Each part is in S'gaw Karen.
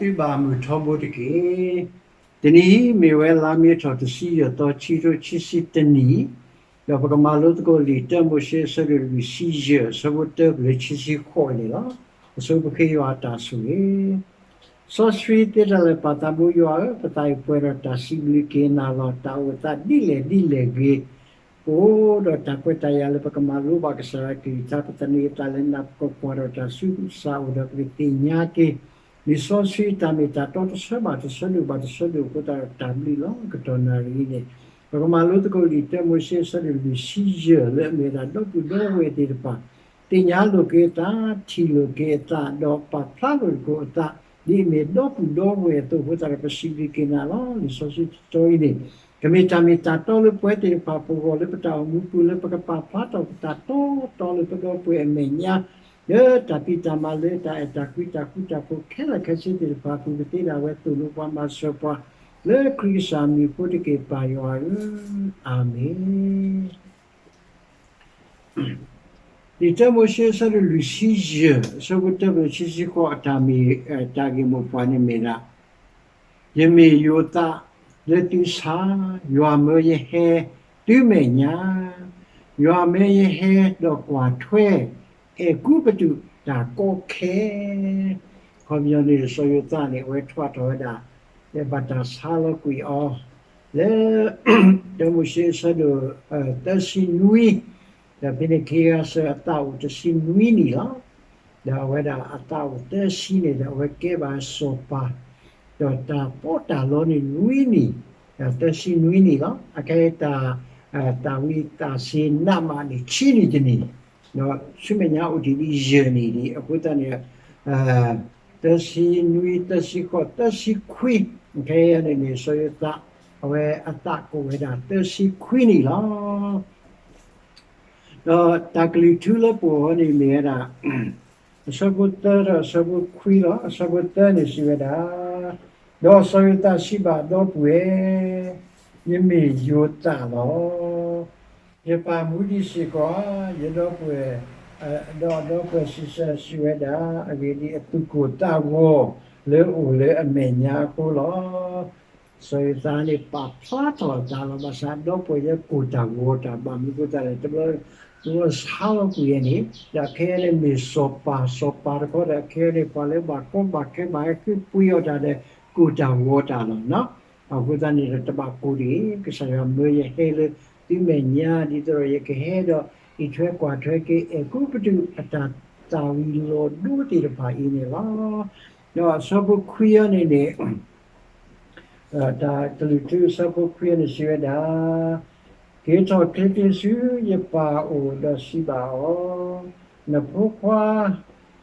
သုဘၣ်မုၢ်ထီဘိတက့ၢ်. တနံၤအံၤမ့ၢ်ဝဲလါမ့ၤထီၣ်တဆံယဲၢ်သီ ခံကထိခံဆံတနံၣ်, ဒီးပကမၤလိသကိးလံာ်တၢမိၤၡ့အဆၢဒိၣ်လွံၢ်ဆံယဲၢ် အဆၢဖိတၢပျၢၤခံဆံဃိးန့ၣ်လီၤ. အဆိပဃ့ယွၤအတၢ်ဆိၣ်ဂ့ၤ စီဆှံသ့တၢ်လၢာ်ပၢ်သးဘိယွၤဧၢ, ပသးအံၤပှဲၤဒီးတၢ်စံးဘျုးက့ၤနၤလီၤ. တၢ်အိၣ်သးဒ်လဲၣ်ဒ်လဲၣ်ဂ့ၤ, ပအိၣ်ဒီးတၢ်ခွဲးတၢ်ယာ်လၢပကမၤလိဘၣ်ကစၢ်ယွၤကလုၢ်ကထါ, ပသန့ၤအသးလၢနၢ်ပၢၢ်ကွၢ်ဒီးတၢ်ဆူးစၢ်အိၣ်ဒီးပကသ့ၣ်ညါက့ၤ လံာ်စီဆှံတၢ်မ့ၢ်တၢ်တီတဆၢဘၣ်တဆၢဒိၣ်ဘၣ်တဆၢဒိၣ်အဃိသတးဒီးတၢ်ဘျုးလီၤ. ကတီၢ်နၣ်ရံၣ်အံၤန့ၣ် ပကမၤလိသကိးလံာ်တၢမိၤၡ့အဆၢဒိၣ်လွံၢ်ဆံယဲၢ်လၢအမ့ၢ်ဒၣ်ဒီပုၢ်ဒီဝဲၢ်သ့ၣ်တဖၣ် သ့ၣ်ညါလိာ်က့ၤအသး, ထံၣ်လိာ်က့ၤအသး, ဒီးပာ်ဖျါလိာ်သကိးအသး ဒ်အမ့ၢ်ဒီပုၢ်ဒီဝဲၢ်အသိးအဃိသတးဒီးပစံးဘျုးက့ၤနၤလီၤ. လံာ်စီဆှံတတီအံၤန့ၣ် ကမ့ၢ်တၢ်မ့ၢ်တၢ်တီလၢပဝဲသ့ၣ်တဖၣ်ပဂီၢ်လၢပတၢ်အိၣ်မူပူၤလၢပကပာ်ဖျါထီၣ်ပတၢ်တီတီလၢပဒီပုၢ်ဝဲၢ်အမဲာ်ညါ လၢတၢ်ဖံးတၢ်မၤလၢတၢ်အဲၣ်တၢ်ကွံတၢ်ဃူတၢ်ဖိးခဲလၢာ်ခဲဆ့သ့ၣ်တဖၣ်အပူၤ ကသ့ဒၣ်ဝဲသိၣ်လိပှၤမၤစၢၤပှၤ လၢခရံာ်ကစၢ်အမံၤအဃိတက့ၢ် ပၢ်ယွၤဧၢ, အၤမ့ၣ်. လံာ်တၢမိၤၡ့အဆၢဒိၣ်လွံၢ်ဆံယဲၢ် အဆၢဖိတၢပျၢၤခံဆံဃိး အတၢ်မ့ၢ် တၢ်ဂ့ၢ်မိၢ်ပှၢ်န့ၣ်မ့ၢ်ဒၣ် ယမ့ၢ်ယိၤသးလၢသုဆါ, ယွၤမၢယဟဲသုမဲာ်ညါ, ယွၤမၢယဟဲဒီးကွၢ်ထွဲ အဲၤကူပတူးတၢ်ကီခဲ ခီပညီန့ၣ် စီၤယိၤသးန့ၣ် အဝဲထွဲထီၣ်ဝဲဒၣ် လၢဘၣ်တၢ်ဆါလီၤကွံာ်အီၤ လၢ တၢမိၤၡ့အဆၢဒိၣ် သၢဆံနွံ, ဒီးဖဲန့ၣ်ခံဂၤစၢၤအသးအိၣ်တဆံနွံနံၣ်လီၤ. ဒီးအဝဲဒၣ်အသးအိၣ်သၢဆံန့ၣ်ဒီး အဝဲကဲဘၣ်စီၤပၤ, ဒီးတၢ်ပီးတၢ်လီန့ၣ်နွံနံၣ်, ဒီးသၢဆံနွံနံၣ်လီၤ. အခဲအံၤတၢ် တၢ်ဝံသးစူၤနးမးန့ၣ် ဆံနံၣ်တနံၣ်, ဒီးဆူမဲာ်ညါအိၣ်တ့ၢ်ဒံးယဲၢ်နံၣ်ဒံး အဃိသတးန့ၣ် သၢဆံနွံ သၢဆံဃိး သၢဆံခွံ, ခဲအံၤန့ၣ်န့ၣ် စီၤယိၤသး အဝဲအသးကအိၣ်ဝဲဒၣ်သၢဆံခွံနံၣ်လီၤ. ဒီးတၢ်ကလုၢ်ထူလၢပအိၣ်အီၤန့ၣ်မ့ၢ်ဝဲဒၣ် အဆၢဖိသၢဒီးအဆၢဖိခွံလီၤ. အဆၢဖိသၢန့ၣ်စံးဝဲဒၣ်, ဒီးစီၤယိၤသးစံးဘၣ်ဒီပုၢ်ဝဲၢ်, ယမ့ၢ်ယိၤသးလီၤ. ယပာ်မူဒံးစ့ၢ်ကီး ယဒီပုၢ်ဝဲၢ်, ဒီးဒီပုၢ်ဝဲၢ်စံးဆၢစံးဝဲဒၣ်, အဂ့ၢ်ဒ်အသူၣ်ကိၢ်သးဂီၤလၢအအိၣ်လၢအမဲာ်ညါအဃိလီၤ. စီၤယိၤသးန့ၣ်ပာ်ဖျါထီၣ်အသးလီၤ. ဘၣ်ဆၣ်ဒီပုၢ်ဝဲၢ်ယဲကိၢ်တၢ်ဂီၤတၢ်ဘၣ်မနုၤအဃိသတးလဲၣ်, တဘျီ တဘျီဆါလီၤကွံာ်ဝဲန့ၣ် ဒီးအခဲအံၤန့ၣ်မ့ၢ်စီၤပၤ, စီၤပၤတခီဒီး အခဲအံၤန့ၣ် ပှၤလၢဘၣ်ကီဘၣ်ခဲဘၣ်ဟဲဃုပှ့ၤအီၤတၢ်ဒီး ကိၢ်တၢ်ဂီၤတၢ်လီၤ. အဃိသတးန့ၣ်ဒီးတဘၣ်ကိၢ်တဂ့ၤ, ကစၢ်ယွၤမၢယဟဲလၢသုမဲာ်ညါ ဒ်သိးဒီးယကဟဲဒီးအံးထွဲကွၢ်ထွဲက့ၤ အဲၤကူပတူးအတၢ်သၣ်ဝံၤလီၤဒိသ့ၣ်တဖၣ်အံၤန့ၣ်လီၤ. ဒီးအဆၢဖိခွံအံၤန့ၣ်န့ၣ် တၢ်ကလုၢ်ထူအဆၢဖိခွံအံၤန့ၣ်စံးဝဲဒၣ်, က့ၤထီၣ်ချ့ချ့ဆူယပၢ်အအိၣ်ဒီးစံးဘၣ်အီၤ, နဖိခွါ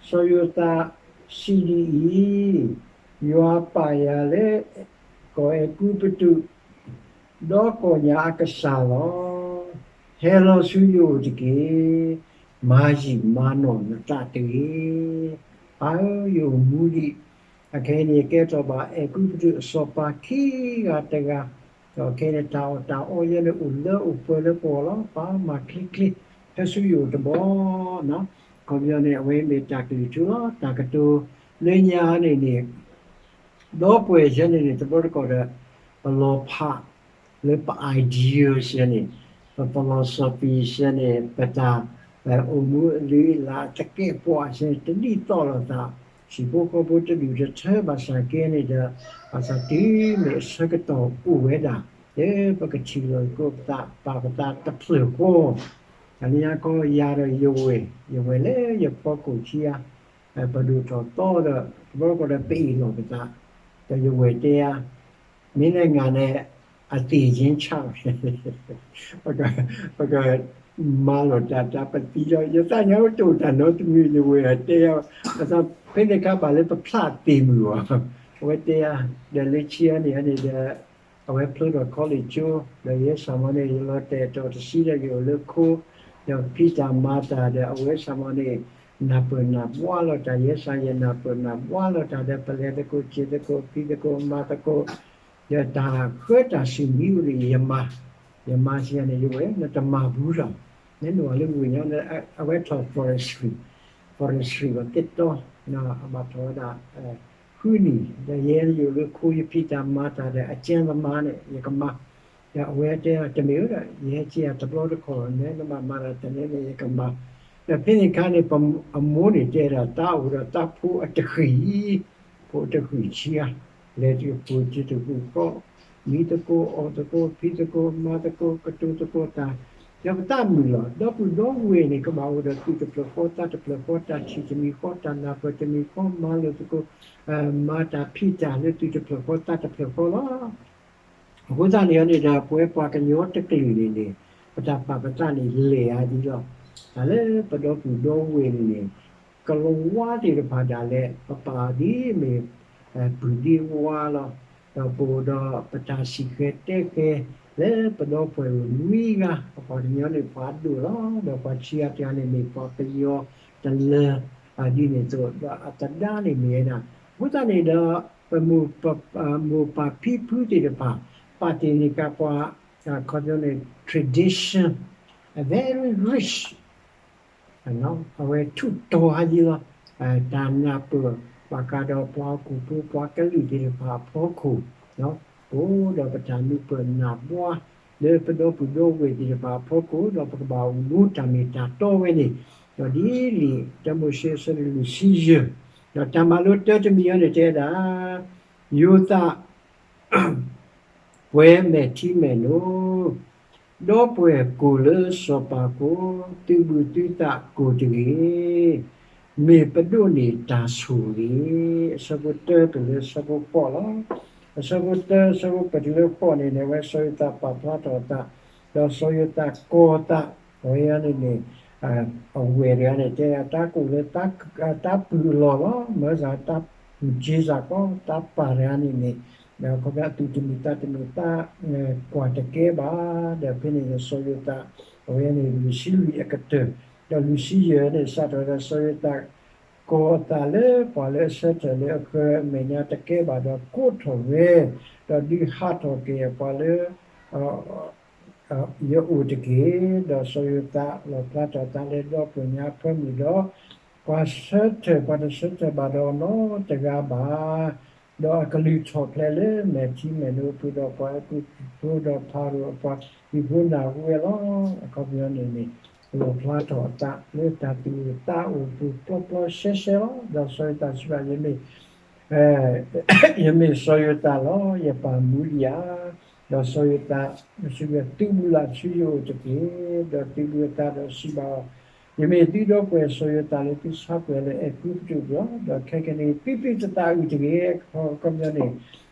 စီၤယိၤသးစံးဒ်အံၤ, ယွၤပာ်ယၤလၢကီၢ်အဲၤကူပတူး ဒီးကီၢ်ညၣ်အကစၢ်လီၤ. ဟဲလီၤဆူယအိၣ်တက့ၢ်. မၤယံာ်မၤနီၢ်နသးတဂ့ၤ. ပၢ်ဧၢ, ယအိၣ်မူဒံး, အခဲအံၤန့ၣ် ကဲထီၣ်ဘၣ်အဲၤကူပတူးအစီၤပၤခံဂၤတဂၤ, ဒီးခဲအံၤန့ၣ် တၢ်အီၣ်တၢ်အီယဲန့ၣ် အိၣ်လၢအိၣ်ပှဲၤလၢပဂီၢ်လီၤ. ပၢ်မၤချ့ချ့ ဟဲဆူယအိၣ်တဘျီ ခီပညီန့ၣ် အဝဲမ့ၢ်တၢ်ကလုၢ်ထူလီၤ. တၢ်ကတိၤလၢညါန့ၣ်န့ၣ် ဒီပုၢ်ဝဲၢ်ယဲန့ၣ်န့ၣ် တဘျီတခီၣ်ဒီး ပလီၤဖးလၢပ ideas ယဲန့ၣ်, ပ philosophy ယဲန့ၣ်, ပတၢ်အိၣ်မူအလုၢ်အလၢ်သကဲးပဝးယဲန့ၣ် တဒ်သိးလိာ်သး, ဟံၣ်ဖိဃီဖိတဒူၣ်တထၢဘၣ်ဆၣ်က့န့ၣ်ဒီး ဘၣ်ဆၣ်တုၤမ့ၢ်အဆၢကတီၢ်အိၣ်ဝဲဒၣ် လၢပကထံၣ်လိာ်သကိးပသး ပာ်ပသးတဖျၢၣ်ဃီ တၢ်လၢညါခီယၤဒီးယဝဲၢ်, ယဝဲၢ်လၢယဖီခိၣ်ခံဂၤ, ပဒိၣ်ထီၣ်သီဒီး တဘျီတခီၣ်ဒီးပအ့ၣ်လိာ်ပသး, ဒီးယဝဲၢ်တဲယၤ, မ့ၢ်နငါန့ၣ် အသ့ၣ်ယ့ဆၣ်, ပကမၤလိာ်တၢ်တၢ်ပသံလီၤ. ယသ့ၣ်ညါအိၣ်တအိၣ်တၢ်နီတမံၤ ယဝဲၢ်တဲယၤ, ဘၣ်ဆၣ်ဖဲန့ၣ်အခါဘၣ်လၢပဖျါသ့ၣ်မုၢ်ဘၣ်, အဝဲတဲယၤ, ဒီးလၢခံန့ၣ်န့ၣ်ဒီး အဝဲဖျိထီၣ် college ကၠိ, ဒီးယဲစၢ်မီၤန့ၣ် ယလီၤတဲာ်တီၢ်တဆံဒီးယအိၣ်လၢခိ, ဒီးဖံးတၢ်မၤတၢ်ဒီး အဝဲစၢ်မီၤန့ၣ် နၢ်ပၢၢ်နၢ်ဘှါလိာ်တၢ်, ယဲစၢ်ယနၢ်ပၢၢ်နၢ်ဘှါလိာ်တၢ်ဒီး ပလဲၤသကိးစ့ၢ်သကိး ဖံးသကိးမၤသကိး, ဒီးတၢ်ဃၢတၢ်စူၢ်မံၤအိၣ်န့ၣ် ယမၤ, ယမၤစံးယၤန့ၣ် ယဝဲၢ် နတမၤဘူးဒီး, နနုာ်လီၤလၢဝ့ၢ်ညါ, အဝဲထီၣ် forestry, forestry ဘၣ်သ့ၣ်တီ, အဘၣ်ထီၣ်ဝဲဒၣ် ဃုနံၣ် ဒီးယဟဲယအိၣ်လၢခိ ယဖံးတၢ်မၤတၢ်ဒီး အကဲမၤန့ၣ် ယကမၤ, ဒီးအဝဲတဲ တမ့ၢ်ဧၢဒီး ယဟဲက့ၤယၤတဘျီတခီၣ် နမၤမၤတၢ်တန့ၣ်န့ၣ် ယကမၤ, ဒီးဖဲန့ၣ်အခါန့ၣ် အမိၢ်န့ၣ်တဲဒၣ် တၢ်အိၣ်ဒီးတၢ်ဖိအတဃံၢ် ဖိအတဃံၢ်ဆံးဧါ, လဲၤတပူၤတဂုာ်ဃီ, မံသကိးအီၣ်သကိး ဖံးသကိးမၤသကိး ကတိၤသကိးတၢ်, ဒီးပတၢ်မုာ်လီၤ. ဒီပုၢ်ဒီဝဲၢ်န့ၣ် ကဘၣ်အိၣ်ဒီးသူၣ်တဖျၢၣ်ဃီ သးတဖျၢၣ်ဃီ တၢ်ထံၣ်တမံၤဃီ တၢ်နၢ်ပၢၢ်တမံၤဃီ မၤလိာ်သကိး မၤတၢ်ဖံးတၢ်လၢသူၣ်တဖျၢၣ်ဃီ သးတဖျၢၣ်ဃီလီၤ. အဃိသတးန့ၣ်န့ၣ်ဒီး ပဝဲပှၤကညီတကလုာ်န့ၣ်န့ၣ် ပတၢ်ပာ်ပသးန့ၣ်လဲၤဧါဒ်လီၤ. တၢ်လၢပဒီပုၢ်ဒီဝဲၢ်န့ၣ်န့ၣ် ကလီၤဝါသ့ၣ်တဖၣ်ဒၣ်လဲာ် ပပာ်ဒ်မ့ၢ် ပုၢ်ဒ့ဝါလီၤ. ဒီးပအိၣ်ဒီးပတၢ်စံၣ်ဃဲၤတဲဃဲၤ လၢပဒီပုၢ်ဝဲၢ်နွံဂၤ ပှၤကညီန့ၣ်ပှၤဒိၣ်လီၤ. ဒီးပှၤခံဂၤတဂၤန့ၣ်မ့ၢ်ပှၤပယီၤတလၢ ဒ်န့ၣ်အသိး ဒီးအသဒါန့ၣ်မ့ၢ်ဝဲဒၣ် အဃိသတးန့ၣ်ဒီး ပမိၢ်ပၢ်ဖံဖုသ့ၣ်တဖၣ် ပာ်တ့ၢ်န့ၢ်က့ၤပှၤ ခီပညီန့ၣ် tradition, a very rich အဝဲထူးတီၤဟးယံၤလီၤ. တၢ်နၢ်ပၢၢ် ဘၣ်ဃးဒီးပှၤဟီၣ်ခိၣ်ဖိ ပှၤကလုာ်သ့ၣ်တဖၣ်အဖီခိၣ် ပအိၣ်ဒီးပတၢ်မုာ်ပၢၢ်နၢ်ဘှါ လၢပဒီပုၢ်ဒီဝဲၢ်သ့ၣ်တဖၣ်အဖီခိၣ် ဒီးပကဘၣ်အိၣ်မူတၢ်မ့ၢ်တၢ်တီဝဲန့ၣ် ဒီးဒ်လံာ်တၢမိၤၡ့အဆၢဒိၣ်လွံၢ်ဆံယဲၢ် ဒီးတၢ်မၤလိတၢတမံၤအံၤန့ၣ်တဲဒၣ် ယိၤသး ပှဲၤမဲာ်ထံမဲာ်နိ ဒီပုၢ်ဝဲၢ်ကိၢ်လၢစီၤပၤအဃိ သုးဘူးသုသးကိၢ်တဂ့ၤ, မ့ၢ်ပဒိးန့ၢ်တၢ်ဆိၣ်ဂ့ၤ, အဆၢဖိတၢတုၤလၢအဆၢဖိဃိးလီၤ. အဆၢဖိတၢ အဆၢဖိပတုၤလၢဃိးန့ၣ်န့ၣ် အဝဲစီၤယိၤသးပာ်ဖျါထီၣ်အသး, ဒီးစီၤယိၤသးကိးအသး, အဝဲန့ၣ်န့ၣ် အဝဲၢ်တဂၤန့ၣ် တဲတၢ်ကိၢ်လၢ တၢ်ပုၢ်အလီၢ်လီၤ. မၢသးတၢ်ပုၢ်က့စၢ်ကီး တၢ်ပာ်တဂၤန့ၣ်န့ၣ် ဒီးခီဖျိအသူၣ်တမုာ်သးတမုာ် သးကွၢ်တကဲဘၣ်, ဒီးဖဲန့ၣ်ဒီးစီၤယိၤသး အဝဲန့ၣ်လွံၢ်ဆံလွံၢ်အကတၢၢ်, ဒီးလွံၢ်ဆံယဲၢ်န့ၣ် စးထီၣ်ဒီးစီၤယိၤသး ကိးအသးလၢပှၤလၢအဆၢထၢၣ်လၢအဃၢၤအမဲာ်ညါတကဲဘၣ်ဒီးကိးထီၣ်ဝဲ, ဒီးဒုးဟးထီၣ်က့ၤအပှၤလၢ ယအိၣ်တက့ၢ်. ဒီးစီၤယိၤသးလီၣ်ဖျါထီၣ်အသးလၢဒီပုၢ်ဝဲၢ်ညါအဖၢမုၢ်ဒီး ပှၤဆၢထၢၣ် ပှၤတဆၢထၢၣ်ဘၣ်ဒီးနီတဂၤဘၣ်, ဒီးအကလုၢ်ထီၣ်ဖျဲးလၢမဲာ်ထံမဲာ်နိအပူၤ ဒီးပှၤအဲၤကူပတူးဖိဒီးဖၤရိၤအပှၤဟံၣ်ဖိနၢ်ဟူဝဲလီၤ. အခီပညီန့ၣ်န့ၣ် လီၣ်ဖျါထီၣ်အသးလၢတၢ်သူၣ်အိၣ်သးအိၣ်အပူၤပျီပျီရှဲရှဲလီၤ. ဒီးစီၤယိၤသးစံးဘၣ် ယမ့ၢ်စီၤယိၤသးလီၤ, ယပၢ်မူဒံးဧါ. ဒီးစီၤယိၤသးစံးဘၣ် သုးဘူးလၢ်ဆူယအိၣ်တက့ၢ်. ဒီးသုးဘူးအသးဒီးစံးဘၣ်အီၤ, ယမ့ၢ်သုဒီပုၢ်ဝဲၢ်စီၤယိၤသးလၢသုဆါပှဲၤလၢအဲၤကူပတူးအပူၤလီၤ. ဒီးခဲကနံၣ်အံၤ သုးဘူးသုသးအုးတဂ့ၤ. အခီပညီန့ၣ်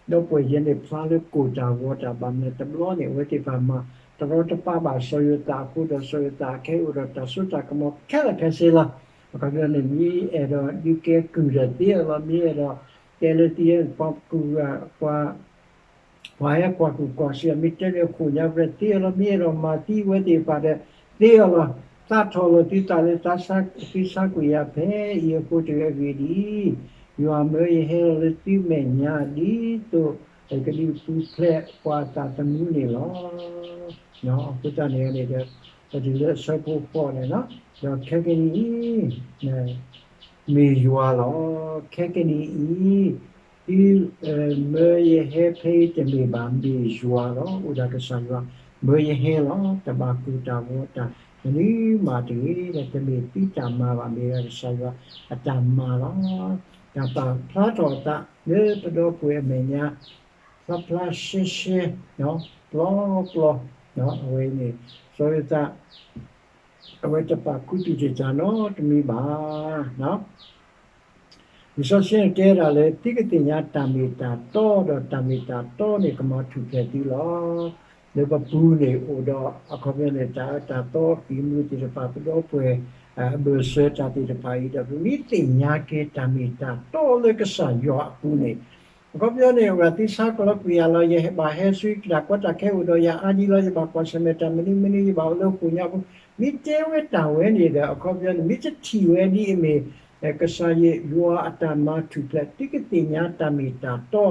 ဒီပုၢ်ဝဲၢ်ယဲန့ၣ်ဖျါလၢကိၢ်တၢ်ဂီၤတၢ်ဘၣ်မနုၤတဘျီန့ၣ် အဝဲသ့ၣ်တဖၣ်မၤတရီတပါဘၣ်စီၤယိၤသးအဃိ ဒီးစီၤယိၤသးခဲအံၤအိၣ်ဒီးတၢ်စိတၢ်ကမီၤခဲလၢာ်ခဲဆ့လီၤ. အခီပညီန့ၣ် မ့ၢ်အဲၣ်ဒိးဒုးကဲကုၢ်ဒီးသ့အီၤလီၤ, မ့ၢ်အဲၣ်ဒိးတဲလၢသ့ ပှၤကူၣ် ပှၤဟဲကွၢ်ကူၣ်ကွၢ်စ့ၢ် မ့ၢ်တဲလၢအခိၣ်ညါပှဲၤသ့အီၤလီၤ, မ့ၢ်အဲၣ်ဒိးမၤသံဝဲသ့ၣ်တဖၣ်ဒီးသ့အီၤလီၤ. သးထီၣ်လီၤသုသးလၢသုဆါကွံာ်ယၤဖဲအံၤအဃိတဂ့ၤအဂ့ၢ်ဒ်အံၤ, ယွၤမၢယဟဲလီၤလၢသုမဲာ်ညါဒ်သိး ကဒုးပူၤဖျဲးပှၤအသးသမူန့ၣ်လီၤ. အဃိသတးန့ၣ်န့ၣ်ဒီး ပတုၤလၢအဆၢဖိဃိးန့ၣ်လီၤ. ဒီးခဲကနံၣ်အံၤ မ့ၢ်ယွၤလီၤ. ခဲကနံၣ်အံၤ သု မၢယဟဲဖဲအံၤတမ့ၢ်ဘၣ် မ့ၢ်ယွၤလီၤ. အိၣ်ဒီးကစၢ်ယွၤ မၢယဟဲလီၤ. တဘၣ်ကိၢ်တၢ်ဂီၤတၢ်မနုၤမးတဂ့ၤ, ဒီးတမ့ၢ်သုတၢ်မၤဘၣ် မ့ၢ်ဒၣ်ကစၢ်ယွၤအတၢ်မၤလီၤ. တၢ်ပာ်ဖျါထီၣ်အသးလၢပဒီပုၢ်ဝဲၢ်အမဲာ်ညါ ဖျါဖျါရှဲရှဲ ပျီပျီ အဝဲန့ၣ် စီၤယိၤသး အဝဲတပာ်ခူသူၣ်တ့ၢ်တၢ်နီတမံၤဘၣ်. လံာ်စီဆှံန့ၣ်တဲဒၣ်လၢ သုကသ့ၣ်ညါတၢ်မ့ၢ်တၢ်တီ ဒီးတၢ်မ့ၢ်တၢ်တီန့ၣ် ကမၤထူၣ်ဖျဲးသုလီၤ. လၢပပူၤန့ၣ်အိၣ်ဒီး အခီပညီန့ၣ် တၢ်အၢတၢ်သီအဃံအမူသ့ၣ်တဖၣ် ပဒီပုၢ်ဝဲၢ် အဘၢၣ်စၢၤတၢ်သ့ၣ်တဖၣ်အံၤဒီး ပမ့ၢ်သ့ၣ်ညါက့ၤတၢ်မ့ၢ်တၢ်တီလၢကစၢ်ယွၤအပူၤန့ၣ် အခီပညီန့ၣ် အဝဲသ့ၣ်ဆါကလီကွံာ်ယၤလီၤ, ယဘၣ်ဟဲဆူတၢ်ကီတၢ်ခဲအိၣ်ဒီးယၤအါဒံးလီၤ, ယဘၣ်ကွၢ်ဆၢၣ်မဲာ်တၢ်မနုၤမနုၤ, ယဘၣ်အိၣ်လၢဃိာ်ညါပူၤ, မ့ၢ်တဲဝဲတၢ်ဝဲန့ၣ်ဒီး အခီပညီန့ၣ် မ့ၢ်တထံၣ်ဝဲဒ်အမ့ၢ် ကစၢ်ယွၤအတၢ်မၤထူၣ်ဖျဲး သုကသ့ၣ်ညါတၢ်မ့ၢ်တၢ်တီ,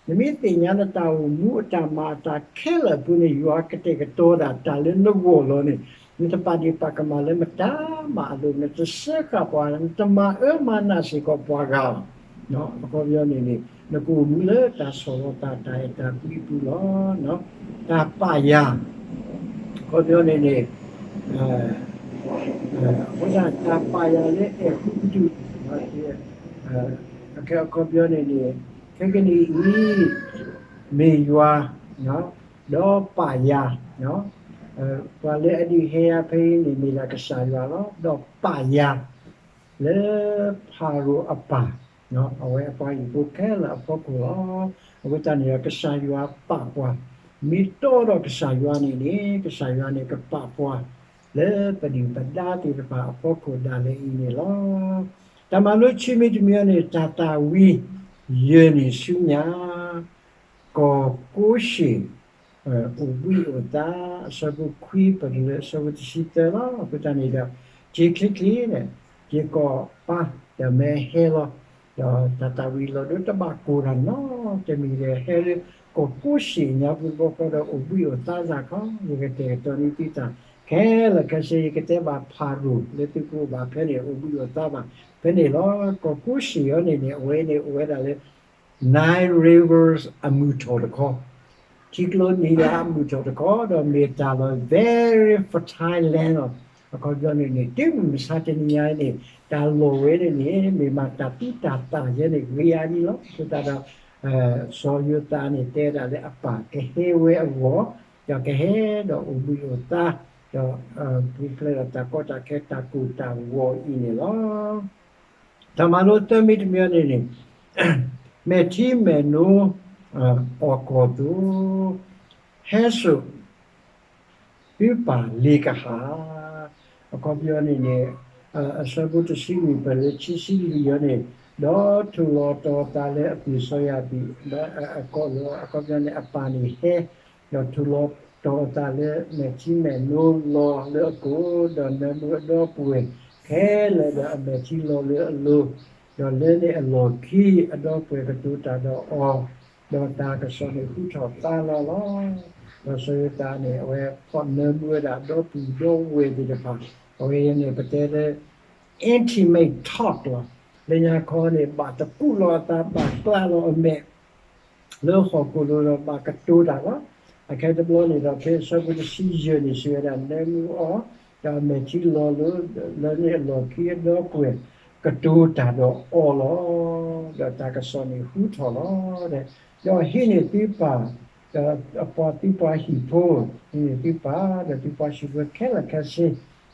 နမ့ၢ်သ့ၣ်ညါလၢတၢ်အိၣ်မူအတၢ်မၤအတၢ်ခဲလၢာ်အပူၤန့ၣ် ယွၤကတဲာ်ကတီၤဒၣ်တၢ်လၢနဂီၢ်လီၤန့ၣ် နတပာ်ဒ့ၣ်ပာ်ကမၣ်လၢမတၤမးအလိၤ, နတစၢဃာ်ပှၤ, နတမၤအၢမၤနးစ့ၢ်ကီးပှၤဂၤလီၤ. အခီပညီန့ၣ်န့ၣ် နကအိၣ်မူလၢတၢ်ဆီၣ်လီၤသး တၢ်အဲၣ်တၢ်ကွံအပူၤလီၤ. တၢ်ပာ်ယၤ, အခီပညီန့ၣ်န့ၣ် အဃိသတး တၢ်ပာ်ယၤလၢအဲၤကူပတူး, အခီပညီန့ၣ်န့ၣ် ခဲကနံၣ်အံၤ မ့ၢ်ယွၤ ဒီးပာ်ယၤ, ပှၤလၢအဒုးဟဲယၤဖဲအံၤန့ၣ် မ့ၢ်ဒၣ်ကစၢ်ယွၤလီၤ. ဒီးပာ်ယၤ လၢဖၤရိၤအပၢ်, အဝဲအပှၤဟံၣ်ဖိခဲလၢာ်အဖီခိၣ်လီၤ. အဃိသတးန့ၣ်ဒီး ကစၢ်ယွၤပာ်ပှၤ, မ့ၢ်တီဒီးကစၢ်ယွၤန့ၣ်န့ၣ် ကစၢ်ယွၤန့ၣ်ကပာ်ပှၤ လၢပဒုၣ်ပဒါသ့ၣ်တဖၣ်အဖီခိၣ်ဒၣ်လဲာ်အံၤန့ၣ်လီၤ. တၢ်မၤလိခံမံၤတမံၤအံၤန့ၣ် တၢ်သၣ်ဝံၤယဲၢ်နံၣ်ဆူညါ ကီၢ်ကိးၡ့ၣ် အိၣ်ဘှံးအိၣ်သါ, အဆၢဖိခွံ ပတုၤလၢအဆၢဖိတဆံသၢလီၤ. အဃိသတးန့ၣ်ဒီး က့ၤချ့ချ့န့ၣ် က့ၤကီးပၢ် ဒီးမ့ၢ်ဟဲလီၤ, ဒီးတၢ်သၣ်ဝံၤလီၤဒိတဘၣ်ကိၢ်တၢ်နီတမံၤဒီး ဟဲလၢကီၢ်ကိးၡ့ၣ်ညါပူၤတဘျီဃီဒီး အိၣ်ဘှံးအိၣ်သါစ့ၢ်ကီး. ယကတဲာ်ကတီၤန့ၢ်သုတၢ်ခဲလၢာ်ခဲဆ့, ယကတဲဘၣ်ဖၤရိၤလၢသုကအိၣ်ဘၣ်ဖဲန့ၣ် အိၣ်ဘှံးအိၣ်သါဘၣ်ဖဲန့ၣ်လီၤ. ကီၢ်ကိးၡ့ၣ်အံၤန့ၣ်န့ၣ် အဝဲန့ၣ်အိၣ်ဝဲဒၣ်လၢ Nile Rivers အမုၢ်ထီၣ်တခီ, ထံကျိနံၤလါအမုၢ်ထီၣ်တခီ ဒီးမ့ၢ်တၢ်လီၢ် very fertile land လီၤ. အခီပညီန့ၣ်န့ၣ် တုၤမုၢ်မဆါတနံၤညါအံၤန့ၣ် တၢ်လီၢ်ဝဲန့ၣ်န့ၣ် မ့ၢ်မၤတၢ်သူတၢ်သၣ်ယဲန့ၣ် ဂ့ၤအါဒံးလီၤ. အဃိသတးဒီး စီၤယိၤသးန့ၣ်တဲဒၣ်လၢအပၢ်ကဟဲဝဲအဂီၢ်, ဒီးကဟဲဒီးအိၣ်ဘှံးအိၣ်သါ, ဒီးပူၤဖျဲးဒီးတၢ်ကီတၢ်ခဲတၢ်ကိၢ်တၢ်ဂီၤအံၤန့ၣ်လီၤ. တၢ်မၤလိသၢမံၤတမံၤန့ၣ်န့ၣ် မဲာ်ထံမဲာ်နိ အီၣ်ကီၢ်သိး ဟဲစိာ် သုပၢ်လ့ကဟၣ်, အခီပညီန့ၣ်န့ၣ် အဆၢဖိတဆံလွံၢ် ပတုၤလၢခံဆံလွံၢ်အံၤန့ၣ်, ဒီးထိၣ်လီၤတီၤအသးလၢအပ့ၢ်စီၤယၤဘ့း ဒီးအကိးလီၤ, အခီပညီန့ၣ် အပၢ်န့ၣ်ဟဲ, ဒီးထိၣ်လီၤတီၤအသးလၢမဲာ်ထံမဲာ်နိလီၤလၢအကိာ်, ဒီးနၢမူအဒီပုၢ်ဝဲၢ်ခဲလၢာ်ဒီးအမဲာ်ထံလီၤလၢအလိၤ, ဒီးလၢန့ၣ်အလီၢ်ခံ အဒီပုၢ်ဝဲၢ်ကတိၤတၢ်ဒီးအီၤ, ဒီးတၢ်ကစီၣ်န့ၣ်ဟူထီၣ်သါလီၤလီၤ. ဒီးစီၤယိၤသးန့ၣ် အဝဲဖီၣ်နၢမူဝဲဒၣ်ဒီပုၢ်ဒီဝဲၢ်သ့ၣ်တဖၣ်, အဝဲန့ၣ်ပတဲလၢ intimate talk လီၤ. လၢညါခီန့ၣ် ဘၣ်သကူးလီၤအသး ဘၣ်ကျးလီၤအမဲာ် လၢဟီၣ်ခိၣ်လိၤဒီးဘၣ်ကတိၤတၢ်လီၤ. အခဲတဘျီန့ၣ်ဒီး ဖဲအဆၢဖိတဆံယဲၢ်န့ၣ် စံးဝဲဒၣ် နၢမူအီၤ, ဒီးအမဲာ်ထံလီၤလၢ လၢန့ၣ်အလီၢ်ခံအဒီပုၢ်ဝဲၢ် ကတိၤတၢ်ဒီးအီၤလီၤ. ဒီးတၢ်ကစီၣ်န့ၣ်ဟူထီၣ်လီၤ. ဒီးဟံးန့ၢ်သုပၢ်, ဒီးအပှၤသုပှၤဟံၣ်ဖိ, ဟံးန့ၢ်သုပၢ် ဒီးသုပှၤဟံၣ်ဖိခဲလၢာ်ခဲဆ့,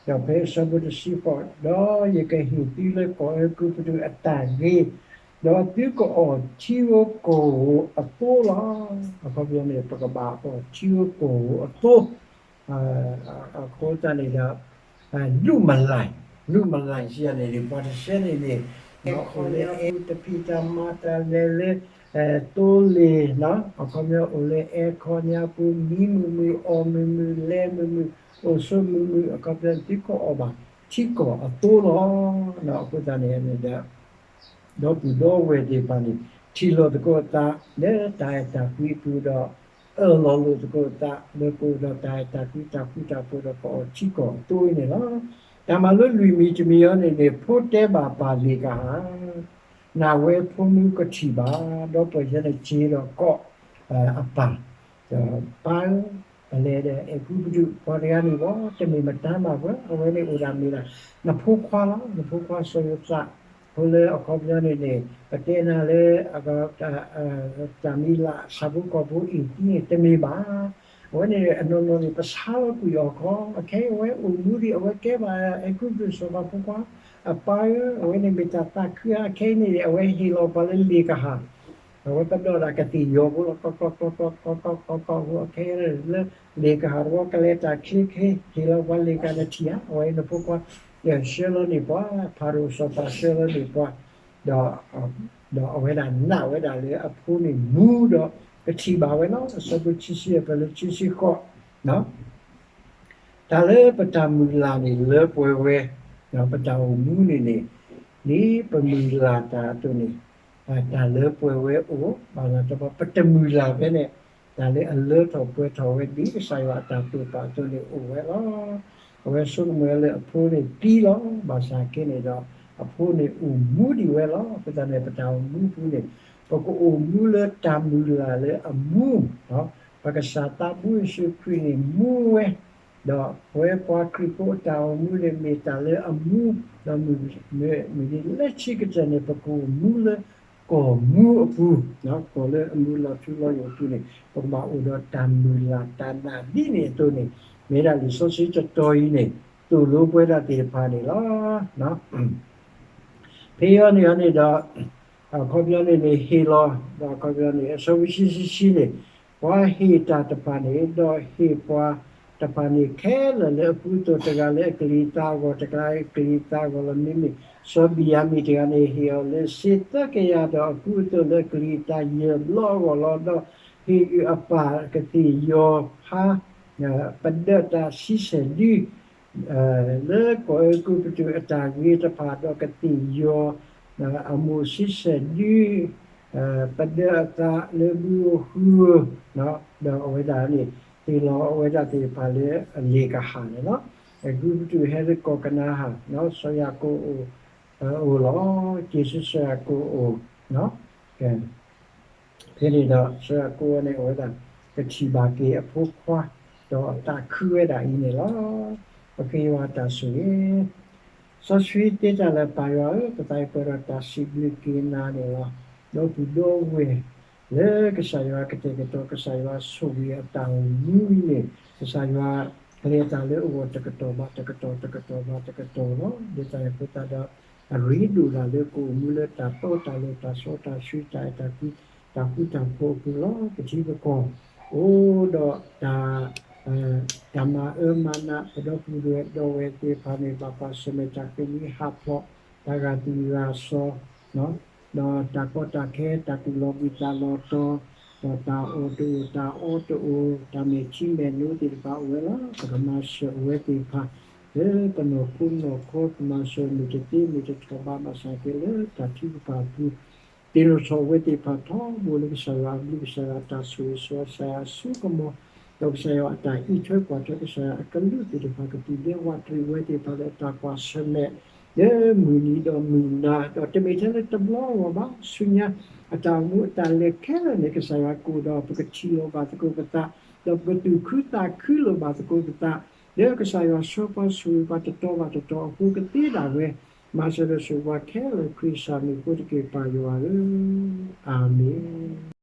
ဒီးဖဲအဆၢဖိတဆံဃိး, ဒီးယကဟ့ၣ်သုလၢကီၢ်အဲၤကူပတူးအတၢ်ဂ့ၤ, ဒီးသုကအီၣ်ထံဧိၤကီၢ်ဧိၤအသိလီၤ. အခီပညီန့ၣ် ပကဘၣ်အီၣ်ထံဧိၤကီၢ်ဧိၤအသိ, အဃိသတးန့ၣ်ဒီး လုၢ်မလၢ်, လုၢ်မလၢ်စံးယၤန့ၣ်န့ၣ် ပှၤတဆဲန့ၣ်န့ၣ် အိၣ်လၢအဲၤခီညါပူၤ တဖံးတၢ်မၤတၢ်လဲၤလၢ သိလ့ၣ်, အခီပညီအိၣ်လၢအဲၤခီညါပူၤ မံမုာ်မုာ် အီၣ်မုာ်မုာ် လဲမုာ်မုာ် အိၣ်ဆိးမုာ်မုာ် အခီပညီသုကအီၣ်ဘၣ်ထံကီၢ်အသိလီၤ. အဃိသတးန့ၣ်န့ၣ်ဒီး ဒီပုၢ်ဒီဝဲၢ်သ့ၣ်တဖၣ်န့ၣ် ထံၣ်လိာ်သကိးအသး လၢတၢ်အဲၣ်တၢ်ကွံအပူၤဒီး အၢၣ်လီၤလိာ်သကိးအသး လၢကအိၣ်ဒီးတၢ်အဲၣ်တၢ်ကွံတၢ်ဃူတၢ်ဖိးဒီး ကအီၣ်ထံကီၢ်အသိအံၤန့ၣ်လီၤ. တၢ်မၤလိလွံၢ်မံၤတမံၤအံၤန့ၣ်န့ၣ် ဖိတဲဘၣ်ပၢ်လ့ၣ်ကဟၣ် နဝဲဖိမုၣ်ကထံၣ်ဘၣ် ဒီပုၢ်ဝဲၢ်န့ၣ်က့ၤဒီးကိး အပၢ်, ပၢ်ဧၢ, ပလဲၤဒီးအဲၤကူပတူး ပှၤတဂၤန့ၣ်ဘၣ် တမ့ၢ်မတၤမးဘၣ် အဝဲန့ၣ်အိၣ်ဒၣ်မ့ၢ်ဒၣ် နဖိခွါလီၤ နဖိခွါစီၤယိၤသး ဖိလၢအခီပညီန့ၣ်န့ၣ် ပတဲနၤလၢ တၢ်မံၤလၢ်ဆၣ်ဖိကီၢ်ဖိအံၤသံန့ၣ် တမ့ၢ်ဘၣ်. အဝဲန့ၣ်အနီၢ်နီၢ်န့ၣ် ပဆါလီၤကွံာ်အီၤခီ အခဲအံၤအဝဲအိၣ်မူဒံး အဝဲကဲဘၣ်အဲၤကူပတူးစီၤပၤဖိခွါ အပၢ်ဧၢ, အဝဲန့ၣ်မ့ၢ်တၢ်သးခုဧါ အခဲအံၤန့ၣ် အဝဲဟ့ၣ်လီၤပှၤလၢလ့ၣ်ကဟၣ် အဝဲပဒီးဒၣ်ကသ့ၣ်ယီၤဖိလီၤ ကီကီကီကီကီကီကီကီကီ အခဲလၢာ်လၢ လ့ၣ်ကဟၣ်တဝီကလဲၤတၢ်ချ့ချ့ ဟ့ၣ်လီၤပှၤလ့ၣ်ကဟၣ်နထံၣ်ဧါ အဝဲန့ၣ်နဖိခွါ ဆှၢလီၤန့ၢ်ပှၤ ဖၤရိၤစီၤပၤဆှၢလီၤန့ၢ်ပှၤ ဒီး ဒီးအဝဲဒၣ်နာ်ဝဲဒၣ်လၢအဖိန့ၣ်မူဒီး ကထံၣ်ဘၣ်ဝဲလီၤ အဆၢဖိခံဆံယဲၢ် ပတုၤလၢခံဆံဃိး တၢ်လၢပတၢ်မုၢ်လၢ်န့ၣ် လၢပှဲၤဝဲ, ပတၢ်အိၣ်မူန့ၣ်န့ၣ် ဒ်ပမုၢ်လၢ်တၢ်အသိးန့ၣ် တၢ်လၢပှဲၤဝဲအိၣ်, ဘၣ်ဆၣ်ဒီးပတမုၢ်လၢ်ဖဲန့ၣ် တၢ်လၢအလၢထီၣ်ပှဲၤထီၣ်ဝဲ ဒ်ကစၢ်ယွၤအတၢ်တိာ်ပာ်အသိးန့ၣ်အိၣ်ဝဲလီၤ. အဝဲဆိကမိၣ်ဝဲလၢအဖိန့ၣ်သံလီၤ. ဘၣ်ဆၣ်က့န့ၣ်ဒီး အဖိန့ၣ်အိၣ်မူဒံးဝဲလီၤ. အဃိသတးန့ၣ် ပတၢ်အိၣ်မူအပူၤန့ၣ် ပကအိၣ်မူလၢတၢ်မုၢ်လၢ်လၢအမူ, ပကစၢ်သးဘိယ့ၣ်ၡူးခရံာ်န့ၣ်မူဝဲ, ဒီးပဝဲပှၤခရံာ်ဖိအတၢ်အိၣ်မူန့ၣ်မ့ၢ်တၢ်လၢအမူ, ဒီးမုၢ်မ့ၢ်လၢခံကတၢၢ်န့ၣ် ပကအိၣ်မူလၢကီၢ်မူအပူၤ, ကီၢ်လၢအမူလီၤထူလီၤယိာ်အပူၤန့ၣ် ပကဘၣ်အိၣ်ဒီးတၢ်မုၢ်လၢ်တၢ်နာ်ဒ်န့ၣ်အသိးန့ၣ် မ့ၢ်ဒၣ်လံာ်စီဆှံတတီၤအံၤန့ၣ် သိၣ်လိပဝဲဒၣ်သ့ၣ်တဖၣ်န့ၣ်လီၤ. ဖဲအံၤန့ၣ်န့ၣ်ဒီး အခီပညီန့ၣ်န့ၣ် ဟ့ၣ်လီၤ, ဒီးအခီပညီန့ၣ် အဆၢဖိခံဆံခံန့ၣ်, ပှၤဟ့ၣ်တၢ်တဖၣ်န့ၣ် ဒီးဟ့ၣ်ပှၤတဖၣ်န့ၣ်ခဲလၢာ်လၢအကူအသိး, တဂၤလၢအကလံၤအသးအဂီၢ်, တဂၤလၢအကလံၤအသးအဂီၢ်လီၤ. မ့မ့ၢ်စီၤဘံၣ်ယၤမံၣ်တဂၤန့ၣ် ဟ့ၣ်အီၤလၢစ့သၢကယၤ, ဒီးအကူအသိးလၢအကလံၤအသးယဲၢ်ဘျီအဂီၢ်လီၤ. ဒီးဟ့ၣ်အပၢ်ကသ့ၣ်ယီၤဖး ပဒၢးတၢ်ဆံဆဲၣ်ဒု လၢကီၢ်အဲၤကူပတူးအတၢ်ဂ့ၤတဖၣ်, ဒီးကသ့ၣ်ယီၤအမိၢ်ဆံဆဲၣ်ဒု ပဒၢးအသးလၢဘုဧိၤဟုဧိၤ, ဒီးအဝဲဒၣ်န့ၣ် ဟ့ၣ်လီၤအဝဲဒၣ်သ့ၣ်တဖၣ်လၢအလ့ၣ်ကဟၣ်န့ၣ်လီၤ. အဲၤကူပတူးဟဲလၢကီၢ်ကနၤအၣ်, စီၤယၤကိာ်အိၣ်လီၤ. က့ၤဆူစီၤယၤကိာ်အအိၣ် ဖဲန့ၣ်ဒီး စီၤယၤကိာ်န့ၣ် အဝဲဒၣ်ကထံၣ်ဘၣ်က့ၤအဖိခွါ ဒီးတၢ်ခုဝဲဒၣ်အံၤန့ၣ်လီၤ. ပဃ့ယွၤအတၢ်ဆိၣ်ဂ့ၤ, စီဆှံသ့တၢ်လၢပၢ်ယွၤဧၢ, ပသးပှဲၤဒီးတၢ်စံးဘျုးက့ၤနၤန့ၣ်လီၤ. ဒီပုၢ်ဒီဝဲၢ် လၢကစၢ်ယွၤကတဲာ်ကတီၤ ကစၢ်ယွၤဆိၣ်ဂ့ၤအတၢ်အိၣ်မူအံၤန့ၣ် ကစၢ်ယွၤ ကလဲၤတၢ်လၢအဂီၢ်တကတီၢ်ဘၣ်တကတီၢ် တကတီၢ်ဘၣ်တကတီၢ်လီၤ. ဒ်တၢ်အံၤအဃိသတးဒီး အရ့ဒိၣ်ဒၣ်လၢကအိၣ်မူလၢတၢ်တီတၢ်လိၤ တၢ်စီတၢ်ဆှံ တၢ်အဲၣ်တၢ်ကွံ တၢ်ဃူတၢ်ဖိးအပူၤလီၤ. ပထံပကီၢ် အိၣ်ဒီးတၢ် တၢ်မၤအၢမၤနး ပဒီပုၢ်ဝဲၢ်ဒီဝဲၢ်သ့ၣ်တဖၣ်န့ၣ် ဘၣ်ကွၢ်ဆၢၣ်မဲာ်တၢ်ဃ့ၢ်မှံဟးဖျိး တၢ်ဂာ်သူၣ်ဂာ်စီၤ ဒီးတၢ်ကီတၢ်ခဲ တၢ်တူၢ်လိာ်ဘှံးသးလီၤတီၤ ဒီးတၢ်အီၣ်တအိၣ် တၢ်အီတအိၣ် တၢ်မဲာ်ထံမဲာ်နိသ့ၣ်တဖၣ်အိၣ်ဝဲလီၤ. ပကမၤစၢၤအဝဲသ့ၣ်တဖၣ် လၢပနီၢ်ခိနီၢ်ခီ ကမၤစၢၤမုၢ်တသ့မုၢ်တထီၣ်ဘၣ် ဘၣ်ဆၣ်က့လၢတၢ်ထုကဖၣ်အပူၤ သ့ၣ်နီၣ်ထီၣ်အဝဲသ့ၣ်တဖၣ်ထီဘိလၢကစၢ်ယွၤအဘျုး ကစၢ်ယွၤအတၢ်ဆိၣ်ဂ့ၤ ကစၢ်ယွၤအစိကမီၤ ဒီးကစၢ်ယွၤအတၢ်အံးထွဲကွၢ်ထွဲ ကစၢ်ယွၤအကလုၢ်သ့ၣ်တဖၣ် ကပူၤဒဲးဝးတရံးအဝဲသ့ၣ်တဖၣ်လၢအတၢ်ကွၢ်ဆၢၣ်မဲာ် လၢမုၢ်နံၤဒီးမုၢ်နၤ ဒီးတမ့ၢ်ထဲလၢတဘျီလီၤဘၣ် ဆူညါ အတၢ်အိၣ်မူအတၢ်လဲၤခဲလၢာ်န့ၣ် ကစၢ်ယွၤကအိၣ်ဒီး ပကထံၣ်လိာ်ဘၣ်သကိးပသး ဒီးပကသူၣ်ခုသးခုလိာ်ဘၣ်သကိးပသး လၢကစၢ်ယွၤဆှၢပှၤဆိၣ်ဂ့ၤပှၤတတီၤဘၣ်တတီၤအဃိကသ့ဒၣ်ဝဲ မၤစၢၤဒီးဆိၣ်ဂ့ၤပှၤခဲလၢာ် ခရံာ်စၢ်မံၤအဃိတက့ၢ် ပၢ်ယွၤဧၢ, အၤမ့ၣ်.